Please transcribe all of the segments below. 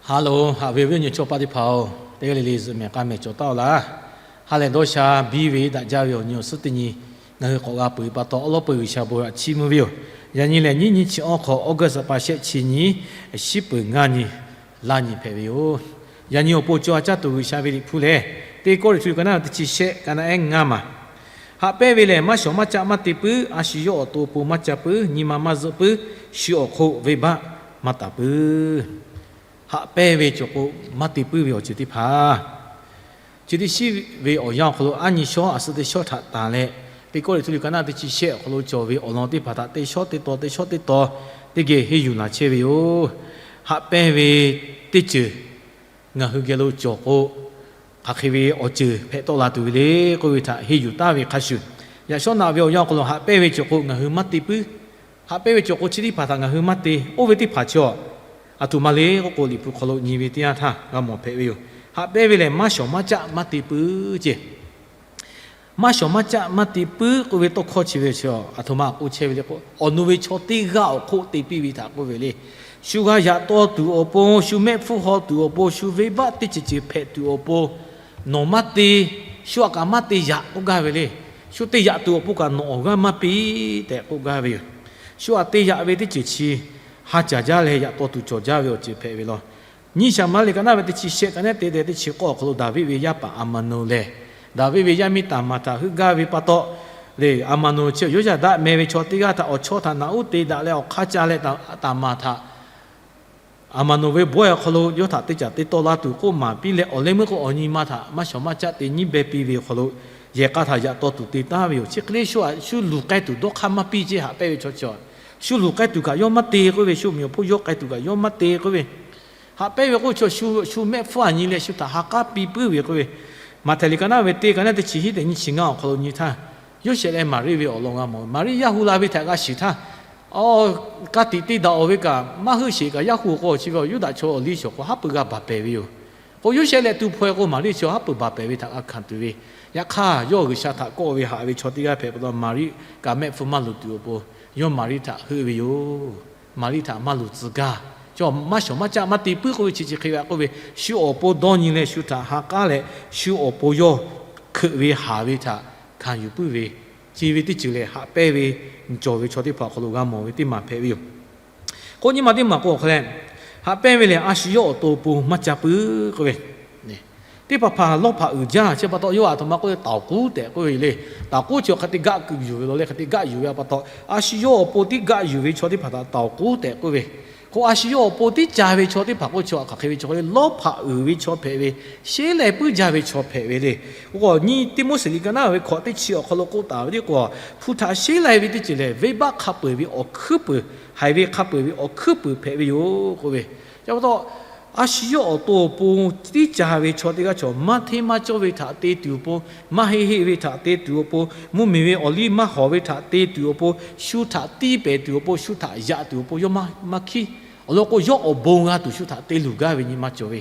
Haˍ loˬ, haꞈ ve awˬ viˉ awˬ nyi chaw paˆ teˇ hpaˍ-oˬ, teˇ g'aˇ le le zuhꞈ mehˍ k'a mehˍ cawˬ taˍ-oˬ laˇ. Ha lehˬ dawˇ sha biˇ ve daꞈ jaˇ ve awˬ nyi awˬ suhˉ teˇ nyi ngaˬ hui k'awꞈ g'a peuˬ ve pa taw, awˉ lawˉ peu G'uiˬsha bon htaꞈ chiˇ mvuh ve yoˬ. Yaꞈ nyi lehˬ, nyiˇ nyiˇ chi awˇ hk'awꞈ August pa shehˆ chi nyi, shiˉ peuˬ ngaˇ nyi, laˇ nyi hpehꞈ ve yoˬ. Yaꞈ nyi awˬ pon caw a caˇ tuˬ G'uiˬsha ve Liꞈ hpu lehˬ, Teˇ Kawˇrenˍhtuˆ ka naˉ teˇ chi shehˆ ka naˉ ehˉ ngaˇ maˬ. Haꞈ pehnˇ ve lehˬ, maˇ shawˍ maˇ caˆ maˇ te puiˉ. A shu yawˇ awˬ to awˬ pon maˇ ca puiˉ. Nyi ma maˇ zuhˆ puiˉ. Shu awˬ hk'oˆ venˇbaˆ maˇ taˍ puiˉ. Haꞈ pehnˇ ve cawˬ k'o, maˇ te puiˉ ve awˬ ceuˬ teˇ hpaˍ, chi teˇ shiˉ ve awˬ yanˇ awˬ hk'aw lo aˉ nyi shawˉ a suh teˇ shawˉ htaꞈ tanˬ leh, Teˇ Kawˇrenˍhtuˆ liꞈ ka naˉ teˇ chi shehˆ awˬ hk'aw lo cawˬ ve awˬ lawn teˇ hpaˍ htaꞈ teˇ shawˉ teˇ taw teˇ shawˉ teˇ taw teˇ geh henˇ yuˬ laˬ chehˇ ve yoˬ. Haꞈ pehnˇ ve teˇ ceuˬ ngaˬ hui geh lo cawˬ k'o, hk'aˬ hk'e ve awˬ ceuˬ hpehꞈ tawˆ la tuˬ ve le k'oˆ ve htaꞈ henˇ yuˬ taˍ ve hk'a shuˍ, yaꞈ shawˉ naꞈ ve awˬ yanˇ awˬ hk'aw lo haꞈ pehnˇ ve cawˬ k'o ngaˬ hui maˇ te puiˉ. Haꞈ pehnˇ ve cawˬ k'o chi teˇ hpaˍ htaꞈ ngaˬ hui maˇ te. Oˇ ve teˇ hpaˍ chi aw, aˬ htoꞈ ma le k'oˆ k'o, Liꞈ hpu hk'aw lo nyi ve teˇ yanˇ htaˇ g'a mawˬ hpehꞈ ve yoˬ. Haꞈ pehnˇ ve lehˬ, maˇ shawˍ maˇ caˆ maˇ te puiˉ ceˇ. Maˇ shawˍ maˇ caˆ maˇ te puiˉ k'oˆ ve tawˇ hkawˇ chi ve chi aw, aˬ htoꞈ ma k'oˆ chehˇ ve le k'o, awˬ nu ve chaw teˇ g'aˇ awˬ hk'oˆ te piˇ ve htaꞈ k'oˆ ve le. Shu g'a yaꞈ taw tuˬ awˬ pon, shu mehˆ hpfuhˇ haw tuˬ awˬ pon, shu venˇbaˆ teˇ ceuˬ ceuˬ hpehꞈ tuˬ awˬ pon, nawˬ maˇ te, shu aꞈ kaꞈ maˇ te yaꞈ k'oˆ gaˇ ve le. Shu te yaꞈ tuˬ awˬ pon kaꞈ nawˬ awˬ g'aˇ maˇ piˇ tehꞈ k'oˆ gaˇ ve yoˬ. Shu aꞈ te yaꞈ ve teˇ ceuˬ chi ha caˍ jaˇ leh yaꞈ taw tuˬ cawˬ jaˇ ve awˬ ceuˬ hpehꞈ ve law. Nyiˇ Saˍmo liꞈ ka naˉ ve teˇ chi shehˆ ka naˉ te te teˇ chi k'awˇ awˬ hk'aw lo Daˍviˆ ve yaˇ paˍ Aˍmaˍnoˍ lehˬ, Daˍviˆ ve yaˇ miˇ Taˍmaˍ htaꞈ heuˆ gaˇ ve pa taw, le Aˍmaˍnoˍ chi Yoˇyaˍdaˆ meh ve chaw teˇ g'aˇ htaꞈ awˬ chawˇ htaꞈ naꞈ uˉ te daꞈ leh awˬ hk'aˇ ca leh Taˍmaˍ htaꞈ Aˍmaˍnoˍ ve bawehˇ awˬ hk'aw lo yawˇ htaꞈ teˇ caˬ te tawˆ la tuˬ k'oˆ maˍ piˇ leh, awˬ leh meuˇ k'o awˬ nyi ma htaꞈ maˇ shawˍ maˇ caˆ te nyiˉ beh piˇ ve awˬ hk'aw lo, yehˬ k'a htaꞈ yaꞈ taw tuˬ te taˍ ve yoˬ. Chi hk'e le shu aꞈ shu luˬ k'ai tuˬ dawˇ hk'aˇ maˇ piˇ ceˇ. Haꞈ pehnˇ ve chaw chi aw, shu luˬ k'ai tuˬ kaꞈ yawˇ maˇ te k'oˆ ve, shu miˬ awˬ hpon yawˇ k'ai tuˬ kaꞈ yawˇ maˇ te k'oˆ ve, haꞈ pehnˇ ve k'oˆ ve chi shu mehˆ hpfuhˇ aꞈ nyi leh shu htaꞈ ha k'aˉ piˇ puiˉ ve k'oˆ ve, Maꞈhtehˍ liꞈ ka naˉ ve teˇ ka naˉ teˇ chi hiˉ tehꞈ nyiˇ chi ngaˇ awˬ hk'aw lo nyi htaˇ, Yoˇsehꞈ leh Maˍriˆ ve awˬ lawn g'a mawˬ ve. Maˍriˆ yaˇ hu la ve htaꞈ g'a shiˍ htaˇ, aˬ, ka tiꞈ te daꞈ-oˬ ve kaꞈ maˇ heuˆ sheˍ kaꞈ yaˇ hu k'o chi ve Yuˇdaꞈ chaw awˬ liˇ shawˍ k'o haˉ pui g'a baˬ pehˍ ve yoˬ. K'o Yoˇsehꞈ leh tu hpaw-e k'o Maˍriˆ chi haˉ pui baˬ pehˍ ve htaꞈ g'a hkanˍ tuˬ ve. Yaꞈ hk'aˇ yawˇ G'uiˬsha htaꞈ kawˆ ve haꞈ ve chaw teˇ g'aˇ hpehꞈ pa taw, Maˍriˆ kaꞈ mehˆ hpfuhˇ maˇ luˬ tuˬ awˬ pon yawˇ Maˍriˆ htaꞈ heuˆ ve yoˬ. Maˍriˆ htaꞈ maˇ luˬ tcuh gaˇ. Chaw maˇ shawˍ maˇ caˆ maˇ te puiˉ k'oˆ ve chi chi hk'e ve k'oˆ ve, shu awˬ pon dawˇ nyi leh shu htaꞈ ha k'aˉ leh, shu awˬ pon yawˇ hkeuꞈ ve haˍ ve htaꞈ hkanˍ yuˬ puiˉ ve, ce ve teˇ ceuˬ lehˬ, haꞈ pehnˇ ve cawˬ ve chaw teˇ hpaˍ awˬ hk'aw lo g'a mawˬ ve teˇ maˬ hpehꞈ ve yoˬ. K'o nyi ma teˇ maˬ k'o awˬ hk'a leh, haꞈ pehnˇ ve lehˬ a shu yawˇ awˬ to awˬ pon maˇ ca puiˉ k'oˆ ve, teˇ hpaˍ hpaˍ lawˇ hpaꞈ uiˍ jaˇ. Chi pa taw yawˇ aˬ htoꞈ ma k'oˆ ve taoˍ k'uˉ tehꞈ k'oˆ ve le. Taoˍ k'uˉ chi hk'e te gaˆ kuiˬ yuˬ ve law leh hk'e te gaˆ yuˬ ve pa taw, a shu yawˇ awˬ pon tiˉ gaˆ yuˬ ve chaw teˇ hpaˍ htaꞈ taoˍ k'uˉ tehꞈ k'oˆ ve. K'o a shu yawˇ awˬ pon tiˉ ca ve chaw teˇ hpaˍ k'oˆ chaw hk'aˬ hk'e ve chaw le, lawˇ hpaꞈ uiˍ ve chaw hpehꞈ ve, sheˉ lai puiˉ jaˇ ve chaw hpehꞈ ve le. K'o nyi Tiˆmoˉseˍ liꞈ ka naˉ ve hkawꞈ teˇ chi awˬ hk'aw lo k'oˆ taˍ ve teˇ k'o, hpu htaꞈ sheˉ lai ve teˇ ceuˬ lehˬ, venˇbaˆ hk'a peu-eˬ ve awˬ hkuiˉ puiˍ, haiˬ ve hk'a peu-eˬ ve awˬ hkuiˉ puiˍ hpehꞈ ve yoˬ k'oˆ ve. Chi pa taw, a shu yawˇ awˬ to awˬ pon tiˉ ca ve chaw teˇ g'aˇ chaw maˇ hteˇ maˇ cawˇ ve htaꞈ te tuˬ awˬ pon, maˇ heˆ heˆ ve htaꞈ te tuˬ awˬ pon, mvuhˇmiˬ ve awˬ liˇ maˇ hawˍ ve htaꞈ te tuˬ awˬ pon, shu htaꞈ tiˇ pehˍ tuˬ awˬ pon, shu htaꞈ yaꞈ tuˬ awˬ pon yawˇ maˇ hkiˉ. Awˬ lawn k'o yawˇ awˬ bon g'a tuˬ shu htaꞈ te luˬ gaˇ ve nyi ma cawˬ ve.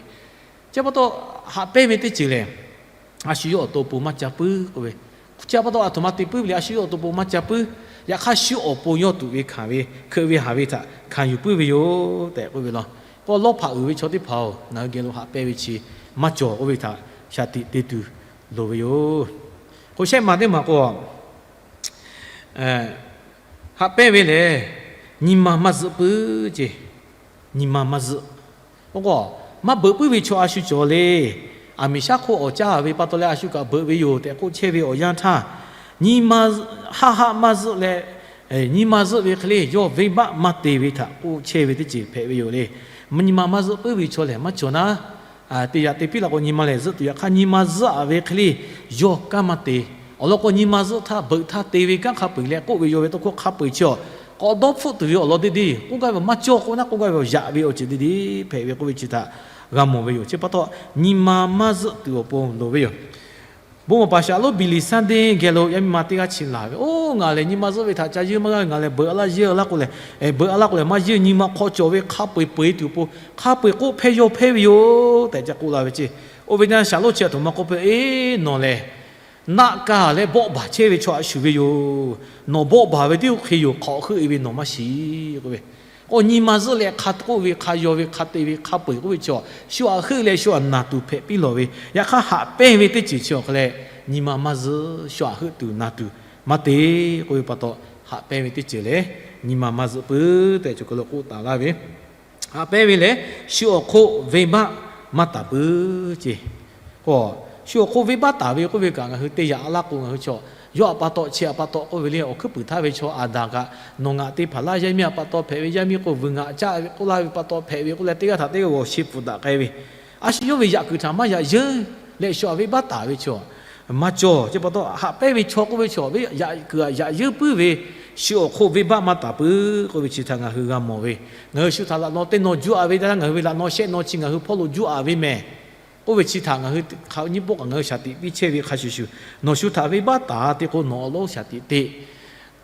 Chi pa taw, haꞈ pehnˇ ve teˇ ceuˬ lehˬ, a shu yawˇ awˬ to awˬ pon maˇ ca puiˉ k'oˆ ve. Chi pa taw aˬ htoꞈ ma te puiˉ ve le, a shu yawˇ awˬ to awˬ pon maˇ ca puiˉ. Yaꞈ hk'aˇ shu awˬ pon yawˇ tuꞈ ve hkanˍ ve, hkeuꞈ ve haˍ ve htaꞈ hkanˍ yuˬ puiˉ ve yoˬ tehꞈ k'oˆ ve law. K'o lawˇ hpaꞈ uiˍ ve chaw teˇ hpaˍ-oˬ, ngaˬ hui geh lo haꞈ pehnˇ ve chi maˇ cawˬ k'oˆ ve htaꞈ shaˍ tiꞈ te tuˬ loˍ ve yoˬ. K'o shehˆ maˬ teˇ maˬ k'o, haꞈ pehnˇ ve lehˬ, nyi ma maˇ zuhˆ puiˉ ceˇ. Nyi ma maˇ zuhˆ. Oˇ k'o, maˇ beuꞈ puiˉ ve chaw a shu cawˬ le. Aˬ miˍ shaˉ hk'oˆ awˬ caˇ ve pa taw leh a shu kaꞈ beuꞈ ve yoˬ tehꞈ k'oˆ chehˇ ve awˬ yanˇ htaˇ, nyi ma haˆ haˆ maˇ zuhˆ leh, nyi ma zuhˆ ve hk'e le yawˇ venˇbaˆ maˇ te ve htaꞈ k'oˆ chehˇ ve teˇ ceuˬ hpehꞈ ve yoˬ le. Nyi ma maˇ zuhˆ puiˉ ve chaw lehˬ maˇ cawˬ naˉ, te yaꞈ te piˇ la k'o nyi ma lehˬ zuhˆ tuˬ. Yaꞈ hk'aˇ nyi ma zuhˆ-a ve hk'e le yawˇ kanˉ maˇ te. Awˬ lawn k'o nyi ma zuhˆ htaˇ beuꞈ htaˇ te ve kanˉ hk'a peu-eˬ leh k'oˆ ve yaw ve tawˇ hkawˇ hk'a peu-eˬ chi aw, k'awꞈ dawˇ hpfuhˆ tuˬ ve awˬ lawn teˇ deˇ, k'oˆ gaˇ ve maˇ cawˇ k'o naˉ k'oˆ gaˇ ve awˬ yaꞈ ve awˬ ceuˬ teˇ deˇ hpehꞈ ve k'oˆ ve chi htaꞈ g'a mawˬ ve yoˬ. Chi pa taw, nyi ma maˇ zuhˆ tuˬ awˬ pon loˍ ve yoˬ. Bon maˍ paˍ shaˍlonˉ Biˍliˍsanˉdeˇ geh lo yaˇ miˇ ma teˇ g'aˇ chi laˬ ve, Oˇ, ngaˬ lehˬ nyi ma zuhˆ ve htaꞈ ca yeunˇ maˇ g'a ve, ngaˬ lehˬ beuꞈ a laˇ yeunˇ a laˇ k'o lehˬ, beuꞈ a laˇ k'o lehˬ maˇ yeunˇ, nyi ma hk'aw cawˬ ve hk'a peu-eˬ peu-eˬ tuˬ awˬ pon, hk'a peu-eˬ k'oˆ hpehˇ yaw hpehˇ ve yoˬ tehꞈ ca k'oˆ la ve ceˇ. Oˇ ve naˇ shaˍlonˉ chi aˬ htoꞈ ma k'oˆ peuˬ, Eˇ, nawˬ lehˬ naˆ kaˇ leh bawˆ baˬ chehˇ ve chaw a shu ve yoˬ. Nawˬ bawˆ baˬ ve teˇ oˇ hk'e yoˬ, hk'awꞈ heuˆ-e ve nawˬ maˇ shiˍ k'oˆ ve. K'o, nyi ma zuhˆ leh hk'a k'oˆ ve, hk'a yaw ve, hk'a te ve, hk'a peu-eˬ k'oˆ ve chaw, shu aꞈ heuˆ leh shu aꞈ naˬ tuˬ hpehꞈ piˇ lawˬ ve, yaꞈ hk'aˇ haꞈ pehnˇ ve teˇ ceuˬ chi awˬ hk'aw leh, nyi ma maˇ zuhˆ, shu aꞈ heuˆ tuˬ naˬ tuˬ maˇ te k'oˆ ve pa taw, haꞈ pehnˇ ve teˇ ceuˬ lehˬ, nyi ma maˇ zuhˆ puiˉ tehꞈ cawˬ k'o lo k'oˆ taˍ laˇ ve. Haꞈ pehnˇ ve lehˬ, shu awˬ hk'oˆ venˇbaˆ maˇ taˍ puiˉ ce. Shu awˬ hk'oˆ venˇbaˆ taˍ ve k'oˆ ve kaꞈ ngaˬ hui te yaꞈ laˇ k'o, ngaˬ hui chaw yawˇ aꞈ pa taw, chi aꞈ pa taw k'oˆ ve le, awˬ hkuiˉ puiˍ htaˇ ve chaw Aˍdanˍ kaꞈ, nawˬ ngaˬ te hpaˍ laˇ yaˇ miˇ aꞈ pa taw hpehꞈ ve, yaˇ miˇ k'o vuiˬ ngaꞈ caˆ ve k'oˆ laˇ ve pa taw hpehꞈ ve k'oˆ leh, teˇ g'aˇ htaꞈ teˇ g'aˇ g'awˬ sheˍ pfuhˍ daꞈ k'ai ve, a shu yawˇ ve yaꞈ kuiˬ htaꞈ maˇ yaꞈ yeunˇ leh shu aꞈ venˇbaˆ taˍ ve chaw maˇ cawˬ. Chi pa taw, haꞈ pehnˇ ve chaw k'oˆ ve chaw, yaꞈ kuiˬ aꞈ yaꞈ yeunˇ puiˉ ve, shu awˬ hk'oˆ venˇbaˆ maˇ taˍ puiˉ k'oˆ ve chi htaꞈ ngaˬ hui g'a mawˬ ve. Ngaˬ hui shu htaꞈ laꞈ naw teˇ naw juˇ aꞈ ve, ngaˬ hui ve laꞈ naw shehˆ naw chi ngaˬ hui hpawˇ lo juˇ aꞈ ve mehˬ k'oˆ ve chi htaꞈ ngaˬ hui hk'a nyiˇ pawˆ kaꞈ ngaˬ hui shaˍ tiꞈ piˇ chehˇ ve hk'a shuˍ shuˍ, nawˬ shu htaꞈ venˇbaˆ taˍ te k'o, nawˬ awˬ lawˉ shaˍ tiꞈ te.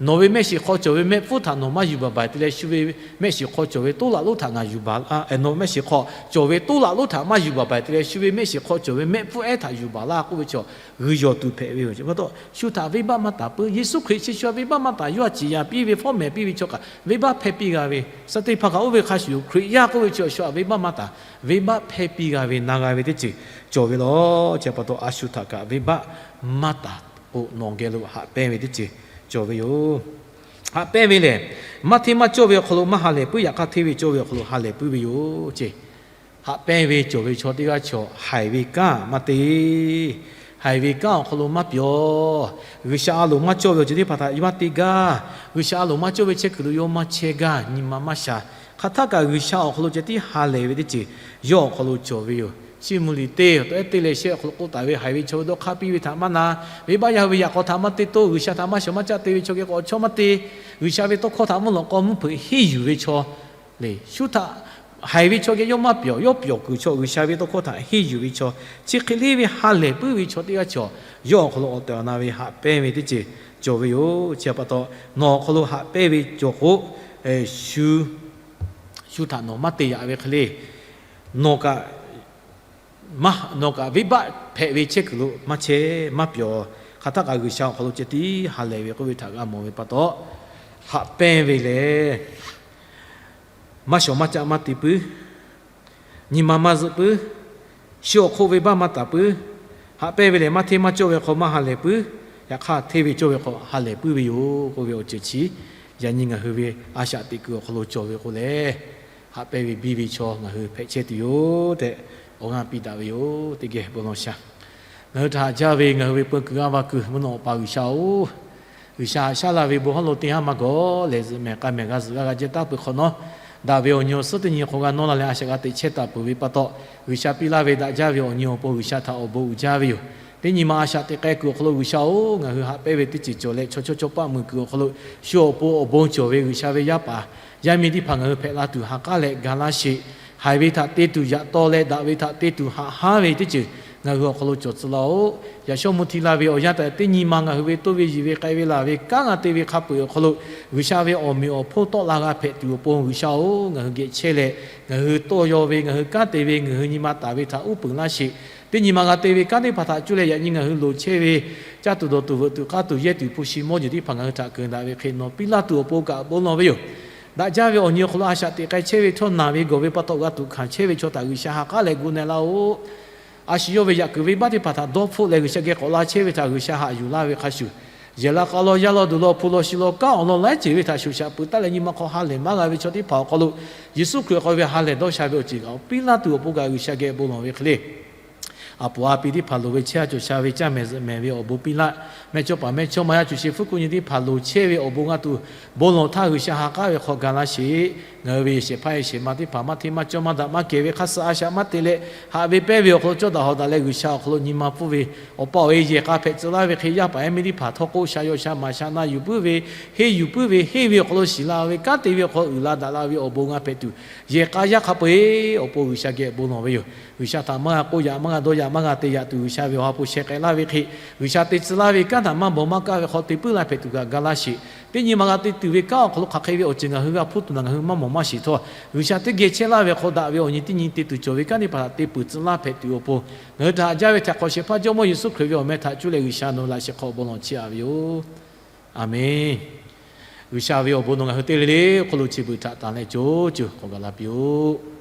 Nawˬ ve mehˆ shiˍ hk'aw cawˬ ve mehˆ hpfuhˇ htaꞈ nawˬ maˇ yuˬ baˬ baˬ te leh, shu ve mehˆ shiˍ hk'aw cawˬ ve toˉ laꞈ lonˉ htaꞈ ngaˬ yuˬ baˬ laˇ. Nawˬ mehˆ shiˍ hk'aw cawˬ ve toˉ laꞈ lonˉ htaꞈ maˇ yuˬ baˬ baˬ te leh, shu ve mehˆ shiˍ hk'aw cawˬ ve mehˆ hpfuhˇ ehˉ htaꞈ yuˬ baˬ laˇ k'oˆ ve chaw, g'uiˬ yawˬ tuˬ hpehꞈ ve yoˬ. Chi pa taw, shu htaꞈ venˇbaˆ maˇ taˍ puiˉ. Yeˍsuˆ Hkriꞈ chi shu htaꞈ venˇbaˆ maˇ taˍ, yawˇ htaꞈ ciˍ yanˍ piˇ ve, fawˉ mehˍ piˇ ve chaw kaꞈ venˇbaˆ hpehˇ piˇ g'a ve, suh teˇ hpaˍ kaꞈ oˇ ve hk'a shuˍ yoˬ. Hkriꞈ yaˇ k'oˆ ve chaw shu htaꞈ venˇbaˆ maˇ taˍ, venˇbaˆ hpehˇ piˇ g'a ve, na g'a ve teˇ ceuˬ cawˬ ve law. Chi pa taw, a shu htaꞈ kaꞈ venˇbaˆ maˇ taˍ k'o, nawˬ geh lo haꞈ pehnˇ ve teˇ ceuˬ cawˬ ve yoˬ. Haꞈ pehnˇ ve lehˬ, maˇ hteˇ maˇ cawˇ ve awˬ hk'aw lo maˇ ha lehˬ puiˉ, yaꞈ hk'aˇ hteˇ ve cawˇ ve awˬ hk'aw lo ha lehˬ puiˉ ve yoˬ ce. Haꞈ pehnˇ ve cawˬ ve chaw teˇ g'aˇ chaw haiˬ ve kanˉ maˇ te. Haiˬ ve kanˉ awˬ hk'aw lo maˇ pyawˬ. G'uiˬsha a loˍ maˇ cawˇ ve awˬ ceuˬ teˇ hpaˍ htaꞈ yawˇ maˇ te gaˇ. G'uiˬsha a loˍ maˇ cawˇ ve chehˇ kuiˬ lo yawˇ maˇ chehˇ gaˇ, nyi ma maˇ sha. Hk'aˬ htaˆ kaꞈ G'uiˬsha awˬ hk'aw lo ceh tiˉ ha lehˬ ve teˇ ceuˬ yawˇ awˬ hk'aw lo cawˬ ve yoˬ. Chiˇ mvuh liꞈ te, tawˆ ehˉ te leh shehˆ awˬ hk'aw lo k'oˆ taˍ ve, haiˬ ve chaw ve dawˇ hk'aˇ piˇ ve htaꞈ maˇ na, venˇbaˆ yaˇ hui ve yaꞈ k'aw htaꞈ maˇ te toˇ, G'uiˬsha htaꞈ maˇ shawˍ maˇ caˆ te ve chaw geh k'awꞈ chawˇ maˇ te, G'uiˬsha ve tawˇ hkawˇ htaꞈ mvuhˇ lawꞈ k'aw mvuhˇ hpeuꞈ henˇ yuˬ ve chaw le, shu htaꞈ haiˬ ve chaw geh yawˇ maˇ pyawˬ. Yawˇ pyawˬ kuiˬ chaw G'uiˬsha ve tawˇ hkawˇ htaꞈ henˇ yuˬ ve chaw, chi hk'e le ve ha lehˬ puiˉ ve chaw teˇ g'aˇ chaw, yawˇ awˬ hk'aw lo awˬ tehˬ awˬ na ve haꞈ pehnˇ ve teˇ ceuˬ cawˬ ve yoˬ. Chi pa taw, nawˬ awˬ hk'aw lo haꞈ pehnˇ ve cawˬ k'o, shu shu htaꞈ nawˬ maˇ te yaꞈ ve hk'e le, nawˬ kaꞈ nawˬ kaꞈ venˇbaˆ hpehꞈ ve chehˇ kuiˬ lo maˇ chehˇ maˇ pyawˬ. Hk'aˬ htaˆ kaꞈ G'uiˬsha awˬ hk'aw lo ceh tiˉ ha lehˬ ve k'oˆ ve htaꞈ g'a mawˬ ve pa taw, haꞈ pehnˇ ve lehˬ, maˇ shawˍ maˇ caˆ maˇ te puiˉ, nyi ma maˇ zuhˆ puiˉ, shu awˬ hk'oˆ venˇbaˆ maˇ taˍ puiˉ, haꞈ pehnˇ ve lehˬ, maˇ hteˇ maˇ cawˇ ve hk'aw maˇ ha lehˬ puiˉ, yaꞈ hk'aˇ hteˇ ve cawˇ ve hk'aw ha lehˬ puiˉ ve yoˬ k'oˆ ve awˬ ceuˬ chi, yaꞈ nyi ngaˬ hui ve a shaꞈ teꞈ kuiˬ awˬ hk'aw lo cawˬ ve k'o lehˬ, haꞈ pehnˇ ve biˇ ve chaw ngaˬ hui hpehꞈ chehˇ tuˬ yoˬ tehꞈ awˬ g'aˇ piˇ daꞈ ve yoˬ. Teˇ geh bon lawˬ sha. Ngaˬ hui htaꞈ haꞈ jaˇ ve ngaˬ hui ve peu kuiˬ g'aˇ va kuiˬ mvuhˇ naw Awˬ pa G'uiˬsha-oˬ, G'uiˬsha haꞈ shaˉ laˇ ve bon hawˉ lo teˇ haˉ maˇ gawˬ lehˬ, zuhꞈ mehˍ k'a mehˍ g'a zuhꞈ g'a g'a jehˇ taˉ peuˬ hk'awꞈ nawˉ, daꞈ ve awˬ nyi awˬ suhˉ teˇ nyi hk'aw g'a nawˇ la leh a shaꞈ g'a teꞈ chehˇ taˍ peuˬ ve pa taw, G'uiˬsha piˇ laˇ ve daꞈ jaˇ ve awˬ nyi awˬ pon G'uiˬsha htaꞈ awˬ bon uiˍ jaˇ ve yoˬ. Teˇ nyi ma a shaꞈ teꞈ k'ai kuiˬ awˬ hk'aw lo G'uiˬsha-oˬ, ngaˬ hui haꞈ pehnˇ ve teˇ ceuˬ cawˬ leh, chaw chawˇ chawˇ paˆ mui kuiˬ awˬ hk'aw lo shu awˬ pon awˬ bon cawˬ ve G'uiˬsha ve yaˇ paˍ yaˇ miˇ teˇ hpaˍ ngaˬ hui hpehꞈ la tuˬ ha k'aˉ leh ga laˇ sheˍ. Haiˬ ve htaꞈ te tuˬ yaꞈ taw leh daꞈ ve htaꞈ te tuˬ haꞈ haˉ ve teˇ ceuˬ ngaˬ hui awˬ hk'aw lo cawˬ tcuh laˇ-oˬ. Yaꞈ shawˉ mvuh hti la ve awˬ yanˇ taꞈ teˇ nyi ma ngaˬ hui ve toˇ ve yiˬ ve k'ai ve laˬ ve kanˉ g'a te ve hk'a peu-eˬ awˬ hk'aw lo G'uiˬsha ve awˬ meꞈ awˬ hponˇ tawˆ la g'a hpehꞈ tuˬ awˬ pon G'uiˬsha-oˬ, ngaˬ hui geh chehˇ leh, ngaˬ hui tawˇ yaw ve, ngaˬ hui kanˉ te ve, ngaˬ hui nyi ma taˍ ve htaꞈ uˉ peunˍ laˇ sheˍ. Teˇ nyi ma g'a te ve kanˉ teˇ hpaˍ htaꞈ cuˇ leh yaꞈ nyi ngaˬ hui loˍ chehˇ ve caˇ tuˬ dawˬ tuˬ veuꞈ tuˬ k'aˇ tuˬ yehˇ tuˬ hpu shi mawˇ jeˬ teˇ hpaˍ ngaˬ hui htaꞈ keunˍ daꞈ ve hk'e nawˬ piˇ laˇ tuˬ awˬ pon kaꞈ bon lawˬ ve yoˬ. Daꞈ jaˇ ve awˬ nyi awˬ hk'aw lo a shaꞈ teꞈ k'ai chehˇ ve htawˇ, naˬ ve gawˬ ve pa taw g'a tuꞈ hkanˍ chehˇ ve chaw htaꞈ G'uiˬsha ha k'aˉ leh gu na laˇ-oˬ. A shu yawˇ ve yaꞈ kuiˬ venˇbaˆ teˇ hpaˍ htaꞈ dawˇ hpfuhˆ leh G'uiˬsha geh k'awꞈ la chehˇ ve htaꞈ G'uiˬsha haꞈ yuˬ laˇ ve hk'a shuˍ, yehˬ la k'a law, yaˇ law duˬ law, hpu law shi law, kanˉ awˬ lawn laiˉ ceuˬ ve htaꞈ shoˍ shaꞈ peuˬ taˉ leh nyi ma hk'aw ha lehˬ maˇ g'a ve chaw teˇ hpaˍ awˬ hk'aw lo Yeˍsuˆ Hkriꞈ awˬ hk'aw ve ha lehˬ dawˇ sha ve awˬ ceuˬ kaꞈ piˇ laˇ tuˬ awˬ pon kaꞈ G'uiˬsha geh bon lawˬ ve hk'e le. A poˍ a pi teˇ hpaˍ loˍ ve chehˇ a cawˬ sha ve caˇ mehˍ zuhꞈ mehˍ ve awˬ bon piˇ laˇ. Mehˇchawˇ paˍ mehˇchawˇma yaˇ cawˬ sheˍ hpfuhˇ kuˆ nyi teˇ hpaˍ loˍ chehˇ ve awˬ bon g'a tuˬ bon lawˬ htaˇ G'uiˬsha ha k'aˉ ve hk'aw ga laˇ sheˍ. Ngaˬ hui ve yehˬ shehˍ hpaˇ yehˬ shehˍ ma teˇ hpaˍ maˇ hteˇ maˇ cawˇ maˇ daꞈ maˇ kehˬ ve hk'a suh a shaꞈ maˇ te leh, haꞈ ve pehnˇ ve awˬ hk'aw lo cawˇ daꞈ hawˍ daꞈ leh G'uiˬsha awˬ hk'aw lo nyi ma pfuhˇ ve awˬ pa awˬ e yehˬ k'a hpehꞈ tcuh laˇ ve hk'e, yaˇ paˍ yaˇ miˇ teˇ hpaˍ htawˇ k'o sha yaw sha maˍ sha na yuˬ puiˉ ve, henˇ yuˬ puiˉ ve, henˇ ve awˬ hk'aw lo shiˍ la ve kanˉ te ve awˬ hk'aw uiˍ la daꞈ la ve awˬ bon g'a hpehꞈ tuˬ, yehˬ k'a yaˇ hk'a peu-eˬ awˬ pon G'uiˬsha geh bon lawˬ ve yoˬ. G'uiˬsha htaꞈ maˇ g'a k'oˆ yaꞈ maˇ g'a dawˇ yaꞈ maˇ g'a te yaꞈ tuˬ G'uiˬsha ve awˬ ha hpu sheh k'ai laˇ ve hk'e, G'uiˬsha te tcuh laˇ ve kanˉ htaꞈ maˇ bawˬ maˇ kaˇ ve hk'aw te puiˉ la hpehꞈ tuˬ kaꞈ ga laˇ sheˍ. Teˇ nyi ma g'a te tuˬ ve kanˉ awˬ hk'aw lo hk'aˬ hk'e ve awˬ ceuˬ ngaˬ hui g'a hpuˇ tuˬ naˬ ngaˬ hui maˇ mawˬ maˇ shiˍ htawˇ, G'uiˬsha teˇ geh chehˇ laˇ ve hk'aw daꞈ ve awˬ nyi teˇ nyi te tuˬ cawˬ ve kanˉ teˇ hpaˍ htaꞈ te peuˬ tcuh laˇ hpehꞈ tuˬ awˬ pon, ngaˬ hui htaꞈ haꞈ jaˇ ve htaꞈ hk'awꞈ shehˍ hpaˇ Jawˇmawˇ Yeˍsuˆ Hkriꞈ ve awˬ meh htaꞈ cuˇ leh G'uiˬsha nawˬ hui laꞈ sheh hk'aw bon lawˬ chiˇ aꞈ ve yoˬ. Aˬmenˍ. G'uiˬsha ve awˬ bon nawˬ ngaˬ hui teˇ g'aˇ le le awˬ hk'aw lo chi beuꞈ htaꞈ tanˍ leh co co k'awꞈ gaˬ la piˇ-oˆ.